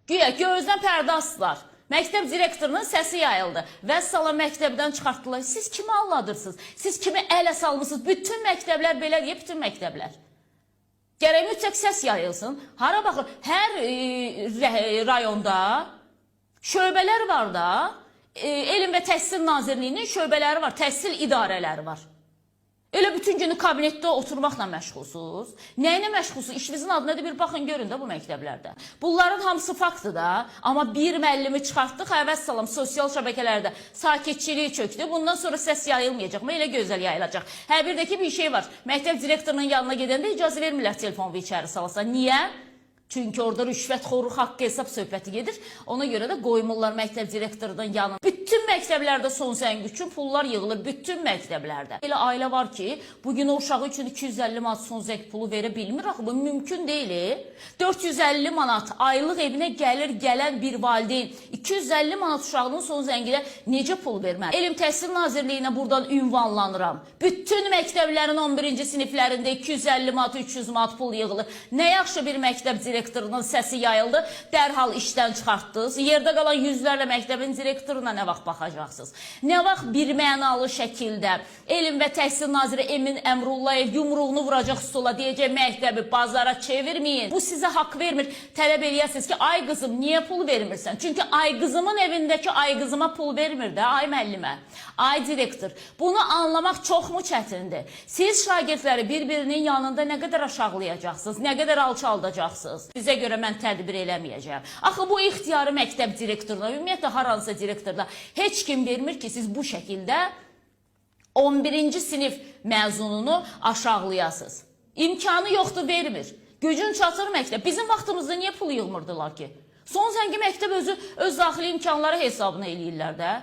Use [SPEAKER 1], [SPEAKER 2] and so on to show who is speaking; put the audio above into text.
[SPEAKER 1] Güya gözdən pərdə asdılar. Məktəb direktorunun səsi yayıldı. Vəssalam, məktəbdən çıxartdılar. Siz kimi aldadırsınız? Siz kimi ələ salmısınız? Bütün məktəblər belə deyə, bütün məktəblər. Gərək mütləq səs yayılsın. Hara baxır? Hər rayonda şöbələr var da. Elm və Təhsil Nazirliyinin şöbələri var, təhsil idarələri var. Elə bütün günü kabinetdə oturmaqla məşğulsunuz. Nə ilə məşğulsunuz? İşinizin adı nədir? Bir baxın görün də bu məktəblərdə. Bunların hamısı faktdır da. Amma bir müəllimi çıxartdıq, hə vəssalam, sosial şəbəkələrdə sakitçilik çökdü. Bundan sonra səs yayılmayacaq mı? Elə gözəl yayılacaq. Hə bir də ki bir şey var. Məktəb direktorunun yanına gedəndə icazə vermirlər telefonu içəri salasan. Niyə? Çünki orada rüşvətxorluq haqqı hesab söhbəti gedir. Ona görə də qoymurlar məktəb direktorunun yanına. Bütün məktəblərdə son zəng üçün pullar yığılır, bütün məktəblərdə. Elə ailə var ki, bugün o uşağı üçün 250 manat son zəng pulu verə bilmir. Axı bu mümkün deyil. 450 manat aylıq evinə gəlir gələn bir valideyn 250 manat uşağının son zənginə necə pul verməli? Elm Təhsil Nazirliyinə buradan ünvanlanıram. Bütün məktəblərin 11-ci siniflərində 250 manat, 300 manat pul yığılır. Nə yaxşı bir məktəb direktorunun səsi yayıldı, dərhal işdən çıxartdınız. Yerdə qalan yüzlərlə məktəbin direktoruna nə vaxt baxacaqsınız? Nə vaxt bir mənalı şəkildə Elm və Təhsil Naziri Emin Əmrullayev yumruğunu vuracaq stola, deyəcək məktəbi bazara çevirməyin. Bu sizə haqq vermir. Tələb eləyəsiniz ki, ay qızım niyə pul vermirsən? Çünki ay qızımın evindəki ay qızıma pul vermir də, ay müəllimə, ay direktor. Bunu anlamaq çoxmu çətindir? Siz şagirdləri bir-birinin yanında nə qədər aşağılayacaqsınız, nə qədər alçaldacaqsınız? Sizə görə mən tədbir eləməyəcəyəm. Axı bu ixtiyarı məktəb direktoruna, ümumiyyətlə hər hansısa direktoruna heç kim vermir ki, siz bu şəkildə 11-ci sinif məzununu aşağılayasınız. İmkanı yoxdur, vermir. Gücün çatır məktəb. Bizim vaxtımızda niyə pul yığmırdılar ki? Son zəngi məktəb özü öz daxili imkanları hesabına eləyirlər də.